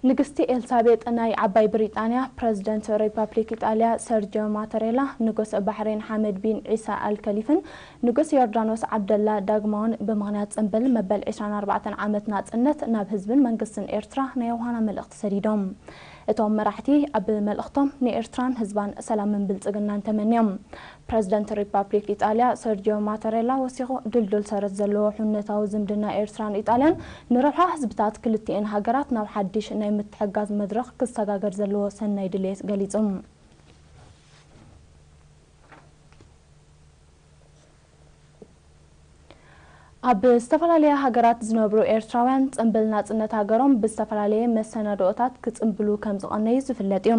ንግስቲ ኤልሳቤጥ ናይ ዓባይ ብሪጣንያ፣ ፕረዚደንት ሪፓብሊክ ኢጣልያ ሰርጂዮ ማተሬላ፣ ንጉስ ባሕሬን ሓመድ ቢን ዒሳ ኣል ከሊፍን ንጉስ ዮርዳኖስ ዓብደላ ዳግማውን ብምኽንያት ጽምብል መበል ዕስራን ኣርባዕተን ዓመት ናጽነት ናብ ህዝብን መንግስትን ኤርትራ ናይ ዮሃና መልእኽቲ ሰዲዶም። እቶም መራሕቲ ኣብ መልእኽቶም ንኤርትራን ህዝባን ሰላምን ብልጽግናን ተመንዮም። ፕረዚደንት ሪፓብሊክ ኢጣልያ ሰርጂዮ ማተሬላ ወሲኹ፣ ድልዱል ሰረት ዘለዎ ሕውነታዊ ዝምድና ኤርትራን ኢጣልያን ንረብሓ ህዝብታት ክልቲኤን ሃገራት ናብ ሓድሽ ናይ ምትሕግጋዝ መድረኽ ክሰጋገር ዘለዎ ሰናይ ድልየት ገሊጹ። ኣብ ዝተፈላለያ ሃገራት ዝነብሩ ኤርትራውያን ጽምብል ናጽነት ሃገሮም ብዝተፈላለየ መሰናድኦታት ክጽምብሉ ከም ዝቐነዩ ዝፍለጥ እዩ።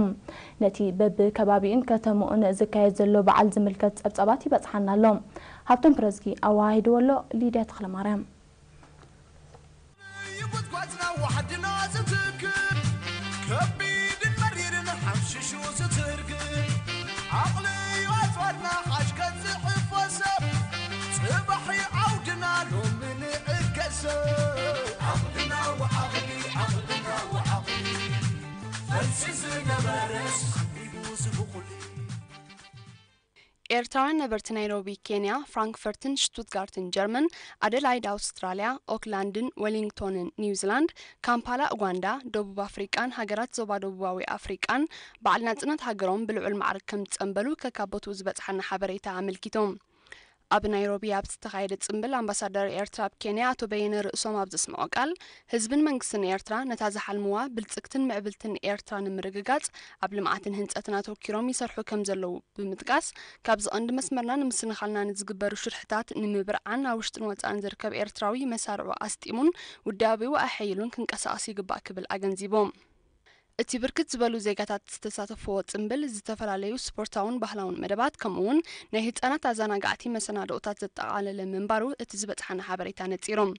ነቲ በብከባቢኡን ከተምኡን ዝካየድ ዘሎ በዓል ዝምልከት ጸብጻባት ይበጽሓና ኣሎ። ሃብቶም ፕረዝጊ ኣወሃሂድዎ ኣሎ። ሊድያ ተኽለማርያም። ይጉድጓድና ዋሕድና ዝትክእ፣ ከቢድን መሪርን ሓምሽሹ ዝትርግእ፣ ዓቕሊ እዩ ኣጽዋርና ሓሽከት ዝሕፈሰብ፣ ጽባሕ እዩ ዓውድና ሎሚ ንዕገሰ። ዓቕልና ወዓቕሊ፣ ዓቕልና ወዓቕሊ፣ ፈልሲ ዝነበረስ ሓቢቡ ዝብቑል። ኤርትራውያን ነበርቲ ናይሮቢ ኬንያ፣ ፍራንክፈርትን ሽቱትጋርትን ጀርመን፣ ኣደላይድ ኣውስትራልያ፣ ኦክላንድን ዌሊንግቶንን ኒውዚላንድ፣ ካምፓላ ኡጋንዳ፣ ደቡብ ኣፍሪቃን ሃገራት ዞባ ደቡባዊ ኣፍሪቃን በዓል ናጽነት ሃገሮም ብልዑል ማዕርግ ከም ዝጸንበሉ ከካቦቱ ዝበጽሓና ሓበሬታ ኣመልኪቶም። ኣብ ናይሮቢ ኣብ ዝተኻየደ ጽምብል ኣምባሳደር ኤርትራ ኣብ ኬንያ ኣቶ በየነ ርእሶም ኣብ ዘስምዖ ቃል፣ ህዝብን መንግስትን ኤርትራ ነታ ዝሓልምዋ ብልጽግትን ምዕብልትን ኤርትራ ንምርግጋጽ ኣብ ልምዓትን ህንጸትን ኣተኪሮም ይሰርሑ ከም ዘለዉ ብምጥቃስ፣ ካብዚ ቀንዲ መስመርና ንምስንኻልና ንዝግበሩ ሽርሕታት ንምብርዓን ኣብ ውሽጥን ወጻእን ዝርከብ ኤርትራዊ መሳርዑ ኣስጢሙን ውዳቤኡ ኣሐይሉን ክንቀሳቐስ ይግባእ ክብል ኣገንዚቦም። እቲ ብርክት ዝበሉ ዜጋታት ዝተሳተፍዎ ጽምብል ዝተፈላለዩ ስፖርታውን ባህላውን መደባት ከምኡ እውን ናይ ህጻናት ኣዘናጋዕቲ መሰናድኦታት ዘጠቓለለ ምንባሩ እቲ ዝበጽሓና ሓበሬታ ነጺሮም።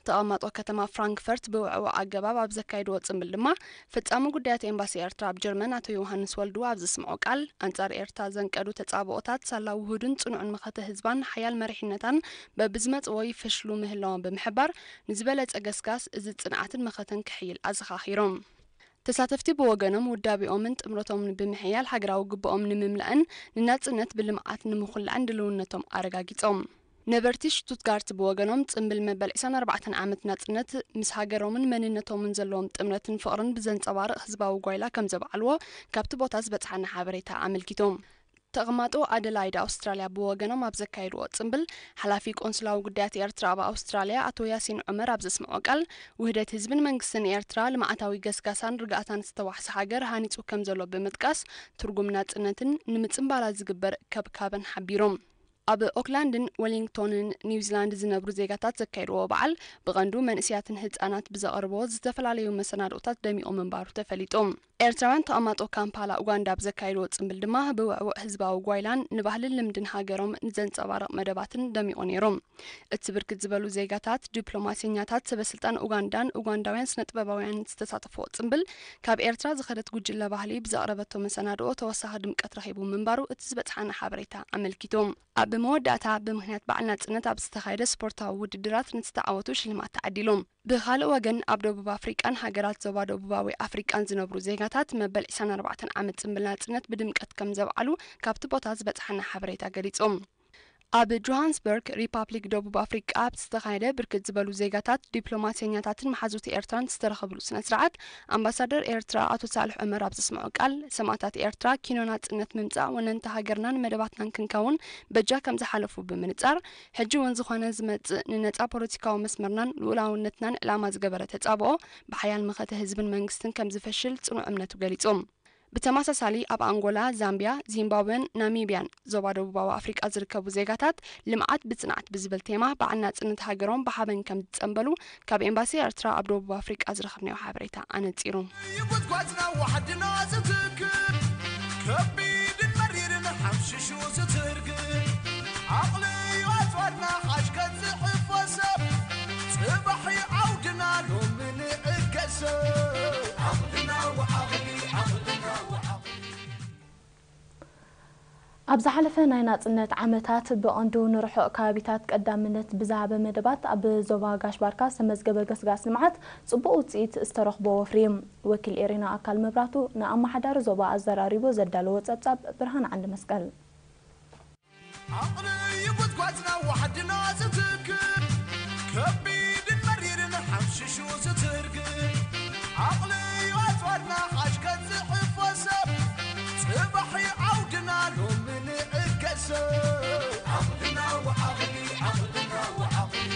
ተቐማጦ ከተማ ፍራንክፈርት ብውዕውዕ ኣገባብ ኣብ ዘካየድዎ ጽምብል ድማ፣ ፈጻሚ ጉዳያት ኤምባሲ ኤርትራ ኣብ ጀርመን ኣቶ ዮሃንስ ወልዱ ኣብ ዘስምዖ ቃል፣ ኣንጻር ኤርትራ ዘንቀዱ ተጻብኦታት ሳላ ውሁድን ጽኑዕን መኸተ ህዝባን ሓያል መሪሕነታን በብዝመጽዎ ይፈሽሉ ምህላዎም ብምሕባር፣ ንዝበለጸ ገስጋስ እዚ ጽንዓትን መኸተን ክሕይል ኣዘኻኺሮም። ተሳተፍቲ ብወገኖም ውዳቤኦምን ጥምረቶምን ብምሕያል ሃገራዊ ግብኦም ንምምላእን ንናጽነት ብልምዓት ንምኹላዕን ድልውነቶም ኣረጋጊጾም። ነበርቲ ሽቱትጋርት ብወገኖም፣ ጽምብል መበል ዕስራን ኣርባዕተን ዓመት ናጽነት ምስ ሃገሮምን መንነቶምን ዘለዎም ጥምረትን ፍቕርን ብዘንጸባርቕ ህዝባዊ ጓይላ ከም ዘብዓልዎ ካብቲ ቦታ ዝበጽሓና ሓበሬታ ኣመልኪቶም። ተቐማጦ ኣደላይድ ኣውስትራልያ ብወገኖም ኣብ ዘካየድዎ ጽምብል፣ ሓላፊ ቆንስላዊ ጉዳያት ኤርትራ ኣብ ኣውስትራልያ ኣቶ ያሲን ዑመር ኣብ ዘስምዖ ቃል፣ ውህደት ህዝብን መንግስትን ኤርትራ ልምዓታዊ ገስጋሳን ርግኣታን ዝተዋሕሰ ሃገር ሃኒጹ ከም ዘሎ ብምጥቃስ፣ ትርጉም ናጽነትን ንምጽንባላ ዝግበር ከብካብን ሓቢሮም። ኣብ ኦክላንድን ዌሊንግቶንን ኒውዚላንድ ዝነብሩ ዜጋታት ዘካየድዎ በዓል፣ ብቐንዱ መንእስያትን ህጻናት ብዘቕርብዎ ዝተፈላለዩ መሰናድኦታት ደሚቑ ምንባሩ ተፈሊጡ። ኤርትራውያን ተቐማጦ ካምፓላ ኡጋንዳ ኣብ ዘካየድዎ ጽምብል ድማ፣ ብውዕውዕ ህዝባዊ ጓይላን ንባህልን ልምድን ሃገሮም ንዘንጸባርቕ መደባትን ደሚቑ ነይሩ። እቲ ብርክት ዝበሉ ዜጋታት፣ ዲፕሎማሰኛታት፣ ሰበስልጣን ኡጋንዳን ኡጋንዳውያን ስነጥበባውያን ዝተሳተፍዎ ጽምብል፣ ካብ ኤርትራ ዝኸደት ጉጅለ ባህሊ ብዘቕረበቶ መሰናድኦ ተወሳኺ ድምቀት ረኺቡ ምንባሩ እቲ ዝበጽሓና ሓበሬታ ኣመልኪቱ። ኣብ መወዳእታ፣ ብምኽንያት በዓል ናጽነት ኣብ ዝተኻየደ ስፖርታዊ ውድድራት ንዝተዓወቱ ሽልማት ተዓዲሉ። ብኻልእ ወገን፣ ኣብ ደቡብ ኣፍሪቃን ሃገራት ዞባ ደቡባዊ ኣፍሪቃን ዝነብሩ ዜጋታት፣ መበል ዕስራን ኣርባዕተን ዓመት ጽምብል ናጽነት ብድምቀት ከም ዘብዓሉ ካብቲ ቦታ ዝበጽሓና ሓበሬታ ገሊጹ። ኣብ ጆሃንስበርግ፣ ሪፓብሊክ ደቡብ ኣፍሪቃ፣ ኣብ ዝተኻየደ ብርክት ዝበሉ ዜጋታት፣ ዲፕሎማሰኛታትን መሓዙት ኤርትራን ዝተረኸብሉ ስነ ስርዓት፣ ኣምባሳደር ኤርትራ ኣቶ ሳልሕ ዑመር ኣብ ዘስምዖ ቃል፣ ሰማእታት ኤርትራ ኪኖ ናጽነት ምምጻእ ወነንቲ ሃገርናን መደባትናን ክንከውን በጃ ከም ዝሓለፉ ብምንጻር፣ ሕጂ እውን ዝኾነ ዝመጽእ ንነጻ ፖለቲካዊ መስመርናን ልኡላውነትናን ዕላማ ዝገበረ ተጻብኦ ብሓያል መኸተ ህዝብን መንግስትን ከም ዝፈሽል ጽኑዕ እምነቱ ገሊጹ። ብተመሳሳሊ ኣብ ኣንጎላ፣ ዛምቢያ፣ ዚምባብዌን ናሚብያን ዞባ ደቡባዊ ኣፍሪቃ ዝርከቡ ዜጋታት ልምዓት ብጽንዓት ብዝብል ቴማ በዓል ናጽነት ሃገሮም ብሓበን ከም ዝጸንበሉ ካብ ኤምባሲ ኤርትራ ኣብ ደቡብ ኣፍሪቃ ዝረኸብናዮ ሓበሬታ ኣነጺሩ። ይጉድጓድና ዋሕድና ዝትክእ፣ ከቢድን መሪርን ሓምሽሹ ዝትርግእ፣ ዓቕሊ እዩ ኣጽዋርና ሓሽከት ዝሕፈሰብ፣ ጽባሕ እዩ ዓውድና ሎሚ ንዕገሰ። ዓቕልና ወዓቕሊ፣ ዓቕልና ወዓቕሊ። ኣብ ዝሓለፈ ናይ ናጽነት ዓመታት ብቐንዱ ንርሑቕ ከባቢታት ቀዳምነት ብዝሃበ መደባት ኣብ ዞባ ጋሽ ባርካ ዝተመዝገበ ገስጋስ ልምዓት ጽቡቕ ውጽኢት ዝተረኽቦ ወፍሪ እዩ። ወኪል ኤሪና ኣካል መብራቱ ንኣመሓዳሪ ዞባ ኣዘራሪቡ ዘዳለዎ ጸብጻብ ብርሃን ዓንዲ መስቀል። ዓቕሊ ይጉድጓዝና ዋሕድና ዝትክእ ከቢድን መሪርን ሓምሽሹ ዝትርግእ ዓቕሊ ኣፅዋርና ሓሽ ከፅሕፎ ሰብ ፅባሕ ዓውድና ሎሚ ንዕገሰ ዓቕልና ወዓቕሊ ዓቕልና ወዓቕሊ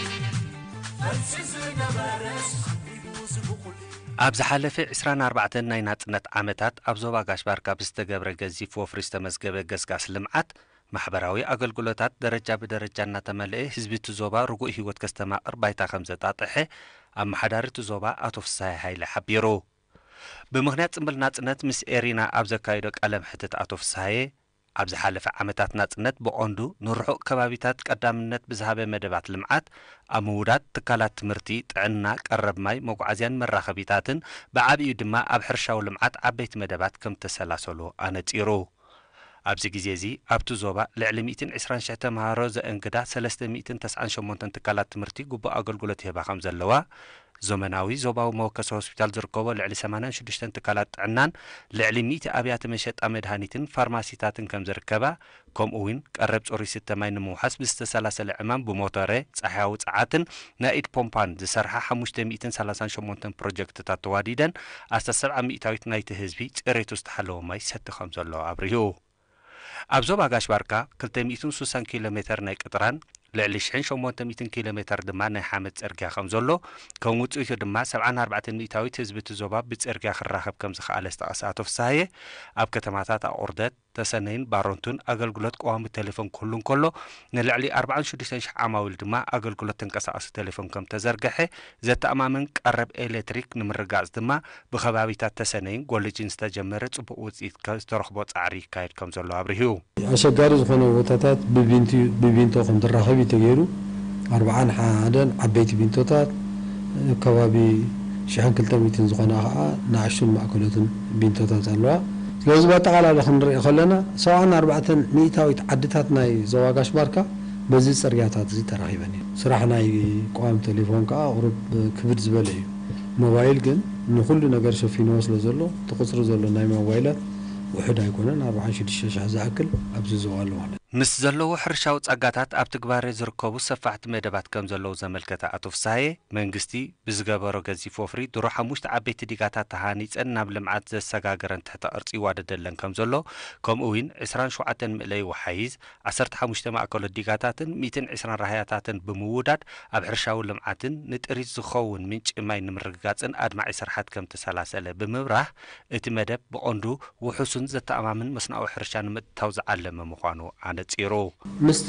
ፈልሲ ዝነበረስ ሓቢቡ ዝብቑል ኣብ ዝሓለፈ ዕስራን ኣርባዕተን ናይ ናጽነት ዓመታት ኣብ ዞባ ጋሽ ባርካ ብዝተገብረ ገዚፍ ወፍሪ ዝተመዝገበ ገስጋስ ልምዓት፣ ማሕበራዊ ኣገልግሎታት ደረጃ ብደረጃ እናተመልአ ህዝቢ እቲ ዞባ ርጉእ ህይወት ከስተማቕር ባይታ ከም ዘጣጠሐ ኣመሓዳሪ እቲ ዞባ ኣቶ ፍስሃየ ሃይለ ሓቢሩ። ብምኽንያት ጽምብል ናጽነት ምስ ኤሪና ኣብ ዘካየዶ ቃለ መሕትት ኣቶ ፍስሃየ፣ ኣብ ዝሓለፈ ዓመታት ናጽነት ብቐንዱ ንርሑቕ ከባቢታት ቀዳምነት ብዝሃበ መደባት ልምዓት፣ ኣብ ምውዳድ ትካላት ትምህርቲ፣ ጥዕና፣ ቀረብ ማይ፣ መጓዓዝያን መራኸቢታትን፣ ብዓብዩ ድማ ኣብ ሕርሻዊ ልምዓት ዓበይቲ መደባት ከም ዝተሰላሰሉ ኣነጺሩ። ኣብዚ ግዜ እዚ ኣብቲ ዞባ ልዕሊ ሚእትን ዕስራን ሽሕ ተምሃሮ ዘእንግዳ ሰለስተ ሚእትን ተስዓን ሸሞንተን ትካላት ትምህርቲ ግቡእ ኣገልግሎት ይህባ ከም ዘለዋ፣ ዘመናዊ ዞባዊ መወከሲ ሆስፒታል ዝርከቦ ልዕሊ ሰማንያን ሽዱሽተን ትካላት ጥዕናን ልዕሊ ሚእቲ ኣብያተ መሸጣ መድሃኒትን ፋርማሲታትን ከም ዝርከባ፣ ከምኡ እውን ቀረብ ጽሩይ ስተ ማይ ንምውሓስ ብዝተሰላሰለ ዕማም ብሞተረ፣ ጻሕያዊ ጸዓትን ናይ ኢድ ፖምፓን ዝሰርሓ ሓሙሽተ ሚእትን ሰላሳን ሸሞንተን ፕሮጀክትታት ተዋዲደን ኣስታት ሰብዓ ሚእታዊት ናይቲ ህዝቢ ጽሬቱ ዝተሓለወ ማይ ይሰቲ ከም ዘሎ ኣብሪሁ። ኣብ ዞባ ጋሽ ባርካ ክልተ ሚእትን ሱሳን ኪሎ ሜተር ናይ ቅጥራን ልዕሊ ሽሕን ሸሞንተ ሚእትን ኪሎ ሜተር ድማ ናይ ሓመድ ጽርግያ ከም ዘሎ፣ ከም ውጽኢቱ ድማ ሰብዓን ኣርባዕተን ሚእታዊት ህዝቢ እቲ ዞባ ብጽርግያ ክራኸብ ከም ዝኸኣለ ዝጠቐሰ ኣቶ ፍስሃየ፣ ኣብ ከተማታት ኣቑርደት፣ ተሰነይን ባረንቱን ኣገልግሎት ቀዋሚ ቴሌፎን ክህሉ እንከሎ፣ ንልዕሊ ኣርባዓን ሽዱሽተን ሽሕ ዓማዊል ድማ ኣገልግሎት ተንቀሳቓሲ ቴሌፎን ከም ተዘርግሐ ዘተኣማምን ቀረብ ኤሌክትሪክ ንምርግጋጽ ድማ ብከባቢታት ተሰነይን ጎልጅን ዝተጀመረ ጽቡቕ ውጽኢት ከ-፣ ዝተረኽቦ ጻዕሪ ይካየድ ከም ዘሎ ኣብሪሁ። ኣሸጋሪ ዝኾነ ቦታታት ብቢንቲ-፣ ብቢንቶ ከም ዝራኸብ እዩ ተገይሩ። ኣርብዓን ሓደን ዓበይቲ ቢንቶታት፣ ከባቢ ሽሕን ክልተ ሚእትን ዝኾና ኸዓ ንኣሽቱን ማእከሎትን ቢንቶታት ኣለዋ። ስለዚ ብኣጠቓላሊ ክንርኢ ከለና፣ ሰብዓን ኣርባዕተን ሚእታዊት ዓድታት ናይ ዞባ ጋሽ ባርካ በዚ ጽርግያታት እዚ ተረኺበን እየን። ስራሕ ናይ ቀዋሚ ቴሌፎን ከኣ ቁሩብ ክብድ ዝበለ እዩ። ሞባይል ግን ንኹሉ ነገር ሸፊንዎ ስለ ዘሎ፣ እቲ ቁጽሪ ዘሎ ናይ ሞባይላት ውሑድ ኣይኮነን፣ ኣርብዓን ሽዱሽተ ሽሕ ዝኣክል ኣብዚ ዞባ ኣሎ ማለት እዩ። ምስ ዘለዎ ሕርሻዊ ጸጋታት ኣብ ትግባረ ዝርከቡ ሰፋሕቲ መደባት ከም ዘለዉ ዘመልከተ ኣቶ ፍስሃየ፣ መንግስቲ ብዝገበሮ ገዚፍ ወፍሪ ድሮ ሓሙሽተ ዓበይቲ ዲጋታት ተሃኒጸን ናብ ልምዓት ዘሰጋገረን ትሕተ ቅርጺ ይዋደደለን ከም ዘሎ፣ ከምኡ እውን ዕስራን ሸውዓተን ምእለይ ወሓይዝ፣ ዓሰርተ ሓሙሽተ ማእከሎት ዲጋታትን ሚእትን ዕስራን ራህያታትን ብምውዳድ ኣብ ሕርሻዊ ልምዓትን ንጥሪት ዝኸውን ምንጪ ማይ ንምርግጋጽን ኣድማዒ ስርሓት ከም ተሰላሰለ ብምብራህ፣ እቲ መደብ ብቐንዱ ውሑስን ዘተኣማምን መስኖኣዊ ሕርሻ ንምእታው ዝዓለመ ምዃኑ ኣነጺሩ። ምስቲ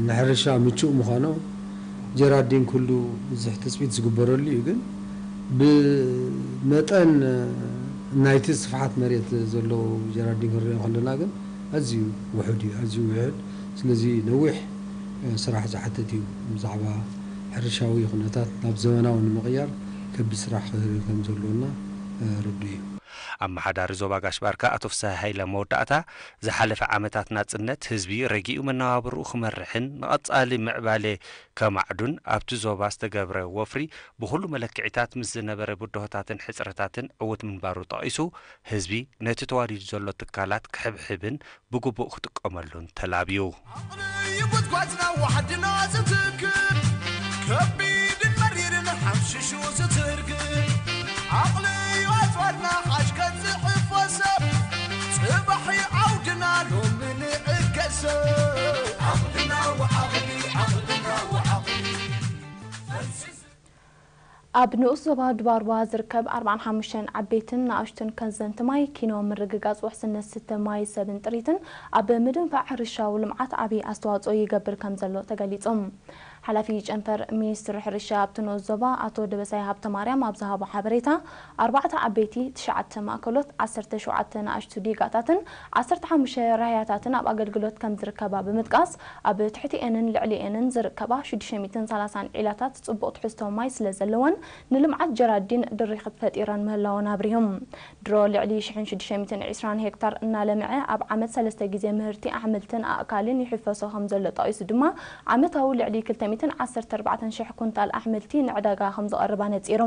ንሕርሻ ምቹእ ምዃኑ፣ ጀራዲን ኩሉ ብዙሕ ትጽቢት ዝግበረሉ እዩ፣ ግን ብመጠን ናይቲ ስፍሓት መሬት ዘለዎ ጀራዲን ክንሪኦ ከለና ግን ኣዝዩ ውሑድ እዩ፣ ኣዝዩ ውሑድ። ስለዚ ነዊሕ ስራሕ ዝሓትት እዩ። ብዛዕባ ሕርሻዊ ኩነታት ናብ ዘመናዊ ንምቕያር ከቢድ ስራሕ ክህሉ ከም ዘለዎና ርዱእ እዩ። ኣመሓዳሪ ዞባ ጋሽ ባርካ ኣቶ ፍስሃ ሃይለ መወዳእታ፣ ዝሓለፈ ዓመታት ናጽነት ህዝቢ ረጊኡ መነባብርኡ ክመርሕን ንቐጻሊ ምዕባለ ከማዕዱን ኣብቲ ዞባ ዝተገብረ ወፍሪ ብኹሉ መለክዒታት ምስ ዝነበረ ብድሆታትን ሕጽረታትን ዕዉት ምንባሩ ጠቒሱ፣ ህዝቢ ነቲ ተዋዲዱ ዘሎ ትካላት ክሕብሕብን ብግቡእ ክጥቀመሉን ተላብዩ። ዓቕሊ እዩ ጉድጓድና ዋሕድና ዝትክእ፣ ከቢድን መሪርን ሓምሽሹ ዝትርግእ። ዓቕሊ እዩ ኣፅዋርና ሓሽ ከፅሕፎ ሰብ፣ ፅባሕ እዩ ዓውድና ሎሚ ንዕገሰ። ዓቕልና ወዓቕሊ፣ ዓቕልና ወዓቕሊ። ኣብ ንኡስ ዞባ ዱባርባ ዝርከብ ኣርባዓን ሓሙሽተን ዓበይትን ንኣሽቱን ከዘንቲ ማይ ኪኖ ምርግጋጽ ውሕስነት ስተ ማይ ሰብን ጥሪትን ኣብ ምድንፋዕ ሕርሻዊ ልምዓት ዓቢ ኣስተዋጽኦ ይገብር ከም ዘሎ ተገሊጹ። ሓላፊ ጨንፈር ሚኒስትሪ ሕርሻ ኣብቲ ንኡስ ዞባ ኣቶ ደበሳይ ሃብተማርያም ኣብ ዝሃቦ ሓበሬታ፣ ኣርባዕተ ዓበይቲ፣ ትሽዓተ ማእከሎት፣ ዓሰርተ ሸውዓተ ንኣሽቱ ዲጋታትን ዓሰርተ ሓሙሽተ ራህያታትን ኣብ ኣገልግሎት ከም ዝርከባ ብምጥቃስ፣ ኣብ ትሕቲኤንን ልዕሊኤንን ዝርከባ ሽዱሽተ ሚእትን ሰላሳን ዒላታት ጽቡቕ ትሕዝቶ ማይ ስለ ዘለወን፣ ንልምዓት ጀራዲን ድሪኽት ፈጢረን ምህላወን ኣብሪሆም። ድሮ ልዕሊ ሽሕን ሽዱሽተ ሚእትን ዕስራን ሄክታር እናለምዐ፣ ኣብ ዓመት ሰለስተ ግዜ ምህርቲ ኣሕምልትን ኣእካልን ይሕፈሶ ከም ዘሎ ጠቒሱ ድማ፣ ዓመታዊ ልዕሊ ክልተ ሚእትን ዓሰርተ ኣርባዕተን ሽሕ ኩንታል ኣሕምልቲ ንዕዳጋ ከም ዝቐርብ ኣነጺሩ።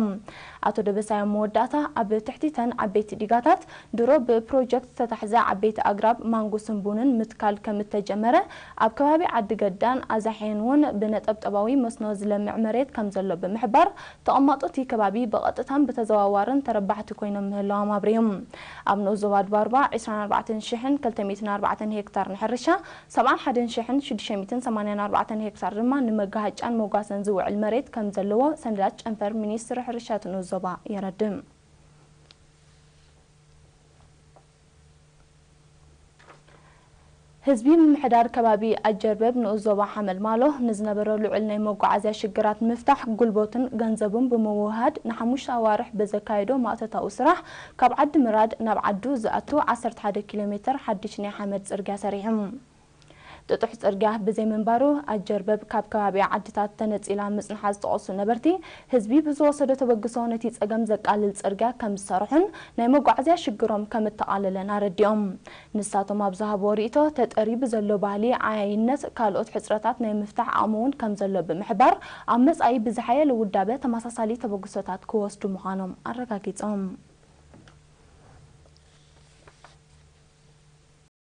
ኣቶ ደበሳይ ኣብ መወዳእታ፣ ኣብ ትሕቲ ተን ዓበይቲ ዲጋታት ድሮ ብፕሮጀክት ዝተታሕዘ ዓበይቲ ኣግራብ ማንጉስን ቡንን ምትካል ከም እተጀመረ፣ ኣብ ከባቢ ዓዲ ገዳን ኣዛሕየን እውን ብነጠብጠባዊ መስኖ ዝለምዕ መሬት ከም ዘሎ ብምሕባር፣ ተቐማጦ እቲ ከባቢ ብቐጥታን ብተዘዋዋርን ተረባሕቲ ኮይኖም ምህላዎም ኣብሪሆም። ኣብ ንኡስ ዞባ ኣድባርባ ዕስራን ኣርባዕተን ሽሕን ክልተ ሚእትን ኣርባዕተን ሄክታር ንሕርሻ፣ ሰብዓን ሓደን ሽሕን ሽዱሽተ ሚእትን ሰማንያን ኣርባዕተን ሄክታር ድማ ንመጋሃጫን መጓሰን ዝውዕል መሬት ከም ዘለዎ ሰነዳት ጨንፈር ሚኒስትሪ ሕርሻ እቲ ንኡስ ዞባ የረድእ። ህዝቢ ምምሕዳር ከባቢ ኣጀርበብ ንኡስ ዞባ ሓመልማሎ ንዝነበሮ ልዑል ናይ መጓዓዝያ ሽግራት ንምፍታሕ ጉልበቱን ገንዘቡን ብምውህሃድ ንሓሙሽተ ኣዋርሕ ብዘካየዶ ማእቶታዊ ስራሕ ካብ ዓዲ ምራድ ናብ ዓዱ ዝኣቱ ዓሰርተ ሓደ ኪሎ ሜትር ሓድሽ ናይ ሓመድ ጽርግያ ሰሪሑ። ጥጡሕ ጽርግያ ብዘይምንባሩ ኣጀርበብ ካብ ከባቢ ዓድታት ተነጺላ ምጽንሓ ዝጠቐሱ ነበርቲ፣ ህዝቢ ብዝወሰዶ ተበግሶ ነቲ ጸገም ዘቃልል ጽርግያ ከም ዝሰርሑን ናይ መጓዓዝያ ሽግሮም ከም እተቓለለን ኣረዲኦም። ንሳቶም ኣብ ዝሃብዎ ርእይቶ፣ ተጠርዩ ብዘሎ ባህሊ ዓያይነት ካልኦት ሕጽረታት ናይ ምፍታሕ ዓቕሚ እውን ከም ዘሎ ብምሕባር፣ ኣብ መጻኢ ብዝሓየለ ውዳበ ተመሳሳሊ ተበግሶታት ክወስዱ ምዃኖም ኣረጋጊጾም።